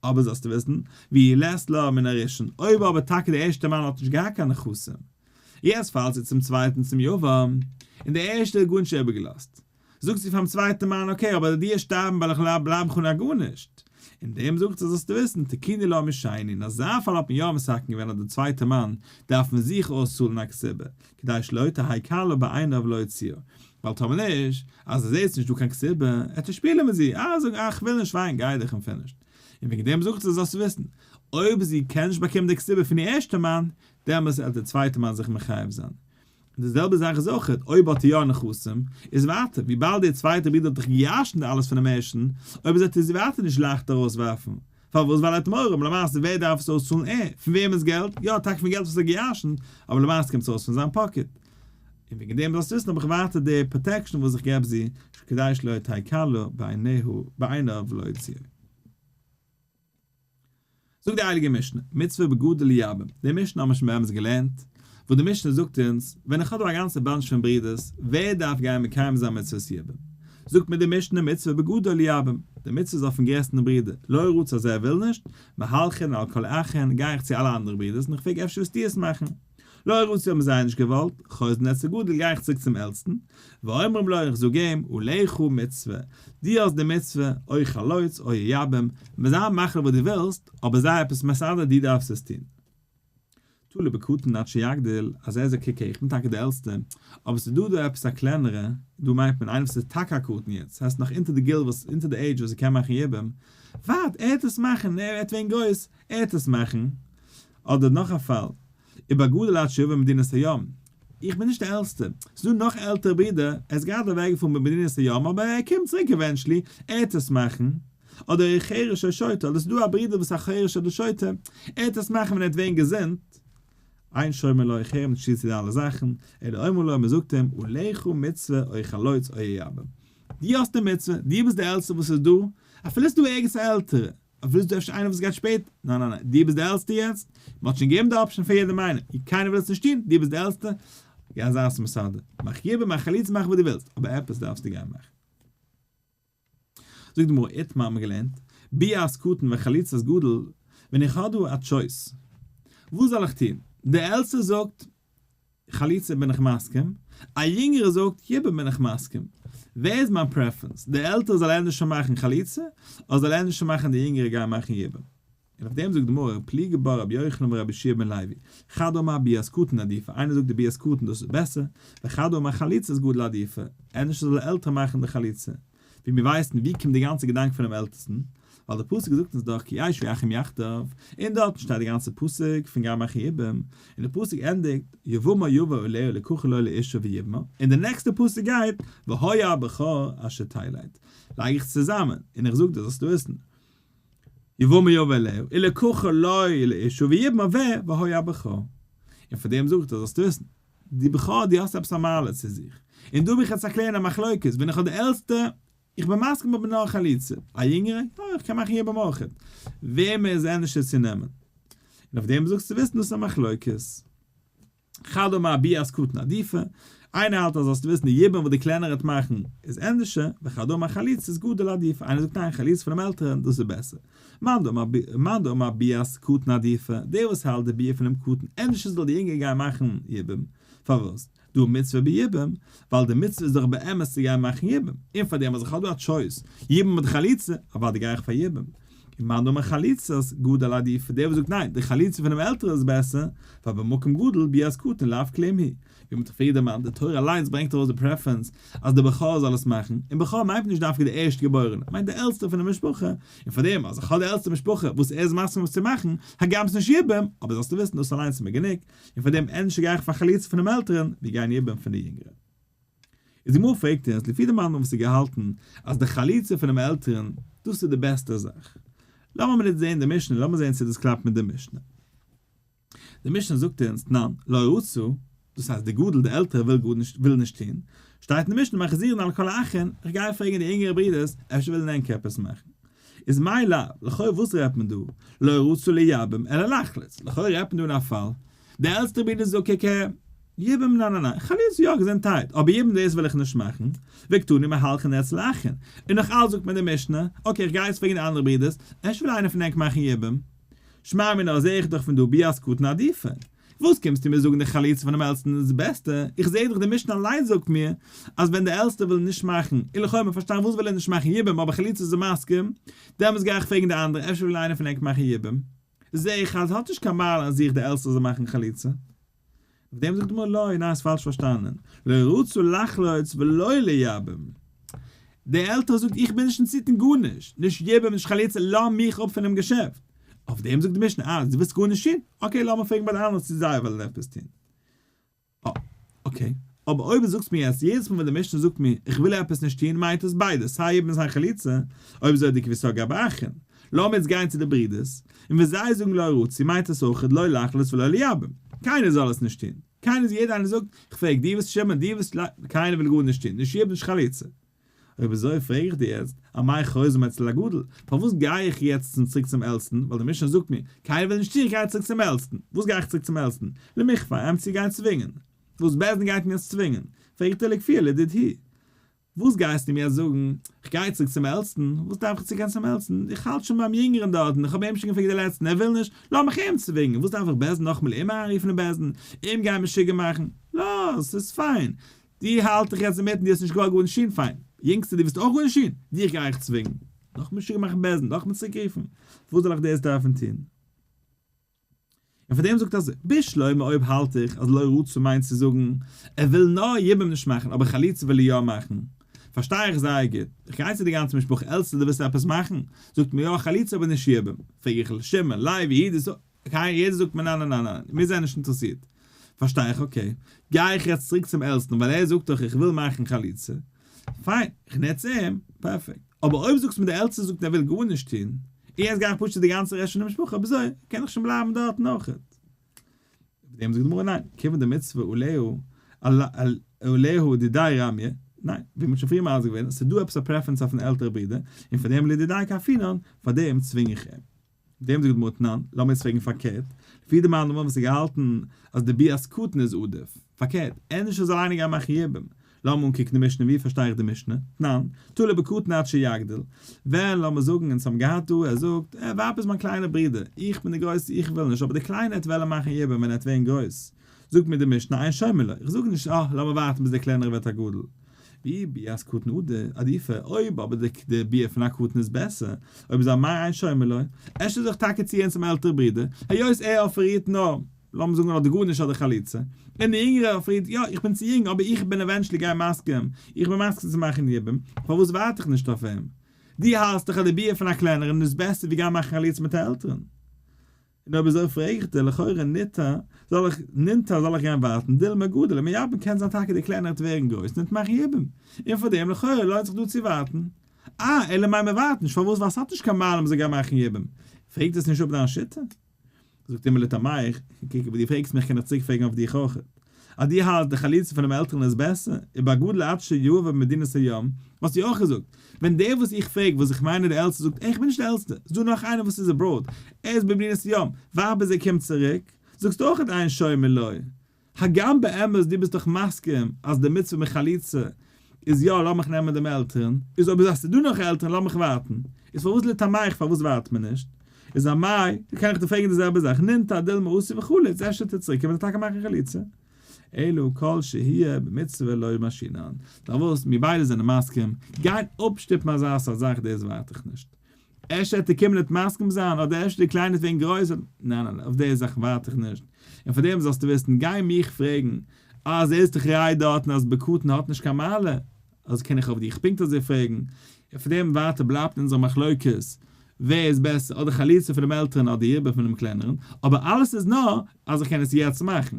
אבער זאלסטו וויסן, ואי לית לה מן הראשון, אויב אבער טאקע דער ערשטער מאן האט נישט געהאט קיין נכסים, יעצט פאלט זי צום צווייטן צום יבם, און דער ערשטער האט גארנישט איבערגעלאזט. זאגט זי פארן צווייטן מאן okay אבער די דיר שטארבן וועל איך בלייבן אן א גארנישט, אין דעם זאגט זי זאלסטו וויסן תקינו לה משני, אין אזא פאל האט מען יא מתקן געווען אז די צווייטע מאן דארף פון זיך אויסצאלן א כתובה, כדי שלא תהא קלה בעיניו להוציאה, ווייל טאמער נישט, אז ער זעהט ס'נישט דא קיין כתובה, עט ער שפילען מיט זי, אה זאגן אה כ'וויל נישט פיין גיי דיך און finished. און וועגן דעם זאגט זי זאלסטו וויסן, אויב זי קען נישט באקומען די כתובה פון איר ערשטע מאן, דעמאלס עט די צווייטע מאן זיך מחייב זיין. און די זעלבע זאך איז אויך אויב האט ער יא נכסים, איז ווייטער, וויבאלד דער צווייטער ברודער האט דאך געירשנט אלעס פונעם ערשטן, אויב אזוי טוט זי ווייטער נישט לייכט ארויסווארפן. פארוואס? ווייל ער האט מורא, אבער למעשה ווער דארף עס אויסצאלן? ער. פון וועמענס געלט? יא, טאקע פון געלט וואס ער האט געירשנט, אבער למעשה קומט עס ארויס פון זיין pocket. און וועגן דעם זאלסטו וויסן האב איך ווייטער די protection וואס איך געב זי, כדי שלא תהא קלה בעיניו להוציאה. זאגט די הייליגע משנה, מצוה בגדול לייבם, די משנה האבן מיר שוין באמת געלערנט, וואס די משנה זאגט אונז, ווען איך האב דא א גאנצע bunch פון ברידערס, ווער דארף גיין מקיים זיין מצוות יבום? זאגט מיר די משנה מצוה בגדול לייבם, די מצוה איז אויפן גרעסטן ברודער, לא רצה אז ער וויל נישט, מהלכין על כל אחין, גיי איך צו אלע אנדערע ברידערס און איך פרעג אפשר וועסטו עס מאכן? לא רצו האבן זיי נישט געוואלט, חוזרין אצל גדול גיי איך צוריק צום עלטסטן, ואומרים לו איך זאג אים, עליך מצוה, דו האסט די מצוה, או חלוץ או ייבם, זיי מחליט וואס דו ווילסט, אבער זיי עפעס מסדר דו דארפסט עס טון. תלה בקטן עד שיגדיל, אז ער זאגט קוק איך בין טאקע די עלטסטע, אבער ס'איז דא דא עפעס א קלענערע, דא מיינט מען איינער וואס איז טאקע א קטן יעצט, ס'הייסט נאך אונטער די גיל וואס אונטער די עידזש וואס ער קען מאכן יבום, ווארט ער וועט עס מאכן, ער וועט ווערן גרויס, ער וועט עס מאכן, אדער נאך א פאל, ובגדול עד שיבא ממדינת הים, איך בין נישט די עלטסטע, ס'איז דא נאך עלטערע ברידער, ער איז גראדע אוועקגעפארן ממדינת הים אבער ער קומט צוריק eventually, ער וועט עס מאכן, אדער חרש או שוטה, אדער ס'איז דא א ברודער וואס איז א חרש אדער שוטה, ער וועט עס מאכן ווען ער וועט ווערן געזונט. אין שומעין לו איך הער אים נישט צו צו די אלע זאכן, אלא אומר לו מ'זאגט אים, עליך מצוה או חלוץ או ייבם. דו האסט די מצוה, דו ביסט די עלטסטע וואס איז דא, אפילו ס'איז דא ערגעץ א עלטערע, ווילסט דו אפשר איינער וואס גייט שפעט? ניין ניין ניין, דו ביסט די עלטסטע יעצט, מען האט שוין געגעבן די option פאר יעדעם איינעם, קיינער וויל עס נישט טון, דו ביסט די עלטסטע, גיי זיי עס מסדר, מאך יבום מאך חליצה מאך וואס דו ווילסט, אבער עפעס דארפסטו גיין מאכן. זאגט די גמרא, איתמר האט מען געלערנט, ביאת קטן וחליצת גדול, ווען איך האב דא א choice, וואס זאל איך טון? די עלטסטע זאגט, חליצה בין איך מסכים, א יונגערע זאגט יבום בין איך מסכים. ווער איז מיין preference? די עלטערע זאל ענדערש שוין מאכן חליצה, אדער זאל ענדערש שוין מאכן די יונגערע גיין מאכן יבום? און אויף דעם זאגט די גמרא, פליגי בה רבי יוחנן ורבי יהושע בן לוי, חד אמר ביאת קטן עדיפא, איינער זאגט די ביאת קטן דאס איז בעסער, וחד אמר חליצת גדול עדיפא, ענדערש זאל דער עלטערע מאכן די חליצה. ווי מיר ווייסן ווי קומט די גאנצע געדאנק פונעם עלטסטן, ווייל די פסוק זאגט אונז דאך כי ישבו אחים יחדיו, און דארטן שטייט די גאנצע פסוק פון גיין מאכן יבום, און די פסוק ענדיגט יבמה יבא עליה ולקחה לו לאשה ויבמה, און די נעקסטע פסוק גייט והיה הבכור אשר תלד, לייג איך צוזאמען, און איך זאג דיר זאלסטו וויסן. יבמה יבא אליה, ולקחה לו לאשה ויבמה ווער? והיה הבכור. און פאר דעם זאגט ער זאלסטו וויסן, די בכור דו האסט עפעס א מעלה צו זיך, און דא וויל איך יעצט ערקלערן א מחלוקת, ווען איך האב די עלטסטע, איך בין מסכים אבער נאר חליצה, א יונגערע, יא איך קען מאכן יבום אויכעט, וועמען איז ענדערשער צו נעמען? און אויף דעם זאגסטו וויסן דאס איז א מחלוקת. חד אמר ביאת קטן עדיפא, איינער האלט אז זאלסט וויסן די יבום וואס די קלענערע וועט מאכן איז ענדערשער, וחד אמר חליצת גדול עדיפא, איינער זאגט ניין חליצה פונעם עלטערן דאס איז בעסער. מאן דאמר ביאת קטן עדיפא, דער וואס האלט די ביאה פונעם קטן ענדערשער זאל די יונגער גיין מאכן יבום, פארוואס? דהא מצוה ביבום, ווייל די מצוה איז דאך באמת צו גיין מאכן יבום, און פאר דעם אז איך האב דא א choice, יבום אדער חליצה, אוודאי גיי איך פאר יבום. און מאן דאמר חליצת גדול עדיפא, דער וואס זאגט ניין, די חליצה פונעם עלטערע איז בעסער, ווייל במקום גדול ביאת קטן לאו כלום היא. ווי מ'האט פריער דערמאנט, די תורה אליינס ברענגט ארויס די preference אז דער בכור זאל עס מאכן, און בכור מיינט נישט דווקא די ערשט געבוירענע, מיינט די עלטסטע פון די משפחה, און פאר דעם אז איך האב די עלטסטע משפחה וואס ער איז מסכים עס צו מאכן, הגם ס'נישט יבום, אבער זאלסטו וויסן דאס אליינס איז מיר גענוג, און פאר דעם ענדערש גיי איך פאר חליצה פונעם עלטערן ווי גיין יבום פון די יונגערע. איז די גמרא פרעגט אונז לפי די מאן וואס האט געהאלטן אז די חליצה פונעם עלטערן דאס איז די בעסטע זאך. לאמיר מינוט זעהן די משנה לאמיר זעהן צו דאס קלאפט מיט די משנה. די משנה זאגט אונז תנן לא רצו, דאס הייסט די גדול די עלטערע וויל גארנישט וויל נישט טון, שטייט אין די משנה מחזירין על כל האחין, איך גיי פרעגן די אינגערע ברידערס אפשר ווילן ענק עפעס מאכן. איז מאי לאו, לכאו' וואס רעדט מען דא? לא רצו לייבם אלא לחלוץ, לכאו' רעדט מען דא אין א פאל, די עלטסטע ברודער זאגט קע קע, יבום ניין ניין ניין, חליצה יא געזונטהייט, אבער יבום דאס וויל איך נישט מאכן, וקתני מהלכין אצל האחין, און נאך אלץ זאגט מיר די משנה, okay איך גיי יעצט פרעגן די אנדערע ברודערס, אפשר וויל איינער פון ענק מאכן יבום? שמע מינה זעה איך דאך פון דא ביאת קטן עדיפא. וואס קומסטו מיר זאגן די חליצה פונעם עלטסטן איז די בעסטע, איך זעה דאך די משנה אליינס זאגט מיר אז ווען די עלטסטע וויל נישט מאכן, און לכאו' מען פארשטיין וואס וויל ער נישט מאכן יבום אבער חליצה איז ער מסכים, דעמאלטס גיי איך פרעגן די אנדערע אפשר וויל איינער פון ענק מאכן יבום, זעה איך אז האט נישט קיין מעלה אין זיך די עלטסטע זאל מאכן חליצה. אויף דעם זאגט די גמרא לא, ניין האסט פאלש פארשטאנען, לא רצו לחלוץ ולא לייבם. דער עלטערער זאגט איך בין נישט אינטערסירט אין גארנישט, נישט יבום נישט חליצה לאז מיך אפ פונעם געשעפט. אויף דעם זאגט די משנה אה דו ווילסט גארנישט טון? okay לאמיר פרעגן ביי די אנדערע צו זיי ווילן עפעס טון. אה okay אבער אויב דו זאגסט מיר יעצט יעדעס מאל ווען די משנה זאגט מיר איך וויל עפעס נישט טון מיינט עס ביידע סיי יבום סיי חליצה, אויב אזוי דכוויסא גבי אחין. לאמיר יעצט גיין צו די ברידערס, און ווען זיי זאגן לא רצו מיינט עס אויך לא לחלוץ ולא לייבם. קיינער זאל עס נישט טון. קיינער יעדער איינער זאגט, איך פרעג דו ביסט שמעון דו ביסט לוי, קיינער וויל גארנישט טון, נישט יבום נישט חליצה. אויב אזוי פרעג איך דיר יעצט, אמאי חוזרים אצל הגדול, פארוואס גיי איך יעצט צום צוריק צום עלטסטן, ווייל די משנה זאגט מיר, קיינער וויל נישט טון איך גיי צוריק צום עלטסטן, וואס גיי איך צוריק צום עלטסטן? למיכפה, אים צו גיין צווינגען. וואס בית דין גייט מיר יעצט צווינגען? פרעג איך דיר לכפיה לדידהו. וואס גייסטו מיר זאגן? כ'גיי צוריק צום עלטסטן? וואס דארף איך צוגיין צום עלטסטן? איך האלט שוין ביים יונגערן דארטן, איך האב אים שוין געפרעגט די לעצטן, ער וויל נישט, לאמיך אים צווינגען, וואס דארף איך בית דין נאכאמאל אים אריינרופן אין בית דין, אים גיין משוגע מאכן? לאז, ס'איז פיין. דו האלט דיך יעצט אינמיטן, דו האסט נישט געוואלט גארנישט טון, פיין. יונגסטע, דו ווילסט אויך גארנישט טון? דיך גיי איך צווינגען. נאך משוגע מאכן בית דין, נאכאמאל צוריקרופן? וואס זאל איך דאס דארפן טון? און פאר דעם זאגט אזוי, בשלמא אויב האלט איך אז לא רצו מיינט צו זאגן ער וויל נאר יבום נישט מאכן אבער חליצה וויל ער יא מאכן, פארשטיי איך זייער גוט, איך גיי צו די גאנצע משפחה עלטסטע דו ווילסט עפעס מאכן? זאגט מיר יא חליצה אבער נישט יבום, פרעג איך שמעון, לוי, יהודה, סא, קיינער יעדער זאגט מיר ניין ניין ניין ניין מיר זענען נישט אינטערעסירט, פארשטיי איך okay, גיי איך יעצט צוריק צום עלטסטן ווייל ער זאגט דאך איך וויל מאכן חליצה, פיין, איך נוץ אים, פערפעקט. אבער אויב זאגסט מיר די עלטסטע זאגט ער וויל גארנישט טון, און יעצט גיי איך פשוט די גאנצע רעשט פון די משפחה, אויב אזוי קען איך שוין בלייבן דארטן אויכעט. אויף דעם זאגט די גמרא ניין, כיוון דמצוה עליה עליה דידיה רמיא, ניין, ווי מ'האט שוין פריער מסביר געווען, ס'איז דא עפעס א preference אויפן עלטערע ברודער, און פאר דעם לדידיה כפינן, פאר דעם צווינג איך אים. דעם זאגט גמרא תנן, לאמיר עס פרעגן פארקערט, לפי די מאן דאמר וואס האט געהאלטן אז די ביאת קטן איז עדיף, פארקערט, ענדערש ער זאל אליין גיין מאכן יבום, לאמיר אנקוקן די משנה ווי פארשטיי איך די משנה, תנן, תלה בקטן עד שיגדיל, ווען לאמיר זאגן אונז האבן געהאט דא, ער זאגט, ער ווארפ איז מיין קליינער ברודער, איך בין די גרויסע איך וויל נישט, אבער די קליינע העט וועלן מאכן יבום ווען ער העט ווערן גרויס, זאגט מיר די משנה אין שומעין לו, איך זאג נישט אה לאמיר ווארטן ביז דער קלענערע ווערט א גדול, ואי ביאת קטן עדיפא, אויב אבער די ביאה פון א קטן איז בעסער, אויב איז אמאי אין שומעין לו, אפשר זיך טאקע ציען צום עלטערע ברודער, היות ער אפערירט נאר, לאמיר זאגן אדער גארנישט אדער חליצה, און די יונגערע אפערירט, יא איך בין צו יונג אבער איך בין eventually גיי מסכים, איך בין מסכים צו מאכן יבום, פארוואס ווארט איך נישט אויף אים? דו האלסט דאך אז די ביאה פון א קלענערן איז בעסער ווי גיין מאכן חליצה מיט א עלטערן. און אויב אזוי פרעג איך דיר, לכאורה ניתא, זאל איך, נינטא זאל איך גיין ווארטן, דילמא גדיל ומייבם קען זיין טאקע די קלענער וועט ווערן גרויס און וועט מאכן יבום, און פאר דעם לכאורה לוינט זיך דא צו ווארטן. אה, אלא מאי מ'ווארט נישט, פארוואס? ווייל ס'האט נישט קיין מעלה מ'זאל גיין מאכן יבום. פרעגט עס נישט אפ דיין שיטה? זאגט אים לטעמיך, קוק ווי דו פרעגסט מיך קען איך צוריק פרעגן אויף דיך אויך. אז דו האלטסט די חליצה פונעם עלטערן איז בעסער, ובגדול עד שיבא ממדינת הים, האסטו אויך געזאגט, ווען דער וואס איך פרעג וואס איך מיין איז די עלטסטע זאגט איך בין נישט די עלטסטע, ס'דא נאך איינער וואס איז abroad, ער איז במדינת הים, ווארט ביז ער קומט צוריק, זאגסטו אויך אין שומעין לו. הגם באמת דו ביסט דאך מסכים אז די מצוה מיט חליצה איז יא לאמיך נעמען דעם עלטערן, איז אויב אז ס'איז דא נאך עלטערן לאמיך ווארטן, איז פארוואס לטעמיך פארוואס ווארט מען נישט? איז אמאי, קען איך דיר פרעגן די זעלבע זאך, נינטא דילמא אתי וחליץ, אפשר טוט צוריק קומען און טאקע מאכן חליצה? אלא כל שהייה במצוה לא משינן, פארוואס מיר ביידע זענען מסכים, גיין אפשטופן אזא סארט זאך דאס ווארט איך נישט. אפשר וועט ער קומען און מסכים זיין, אדער אפשר די קליינע איז וועגן גרויס, ניין ניין אויף די זאכן ווארט איך נישט, און פאר דעם זאלסטו וויסן, גיי מיך פרעגן, אה זעסט דאך ראי' דארטן אז בקטן האט נישט קיין מעלה, אז קען איך אויף דיך פונקט אזוי פרעגן, און פאר דעם ווייטער בלייבט אונזער מחלוקת ווער איז בעסער אדער חליצה פונעם עלטערן אדער יבום פונעם קלענערן, אבער אלעס איז נאר אז איך קען עס יעצט מאכן.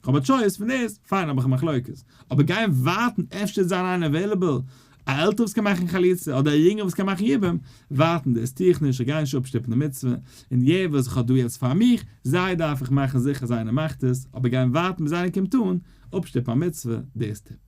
כ'האב א choice פון דאס, פיין האב איך א מחלוקת. אבער גיין ווארטן אפשר וועט זיין איינער available, א עלטער וואס קען מאכן חליצה אדער א יונגער וואס קען מאכן יבום, ווארטן דאס טו איך נישט, איך גיי נישט אפשטופן די מצוה, און יעדער וואס איך האב דא יעצט פאר מיך, זיי דארף איך מאכן זיכער אז איינער מאכט עס, אבער גיין ווארטן ביז איינער קומט אן, אפשטופן א מצוה, דאס טוט.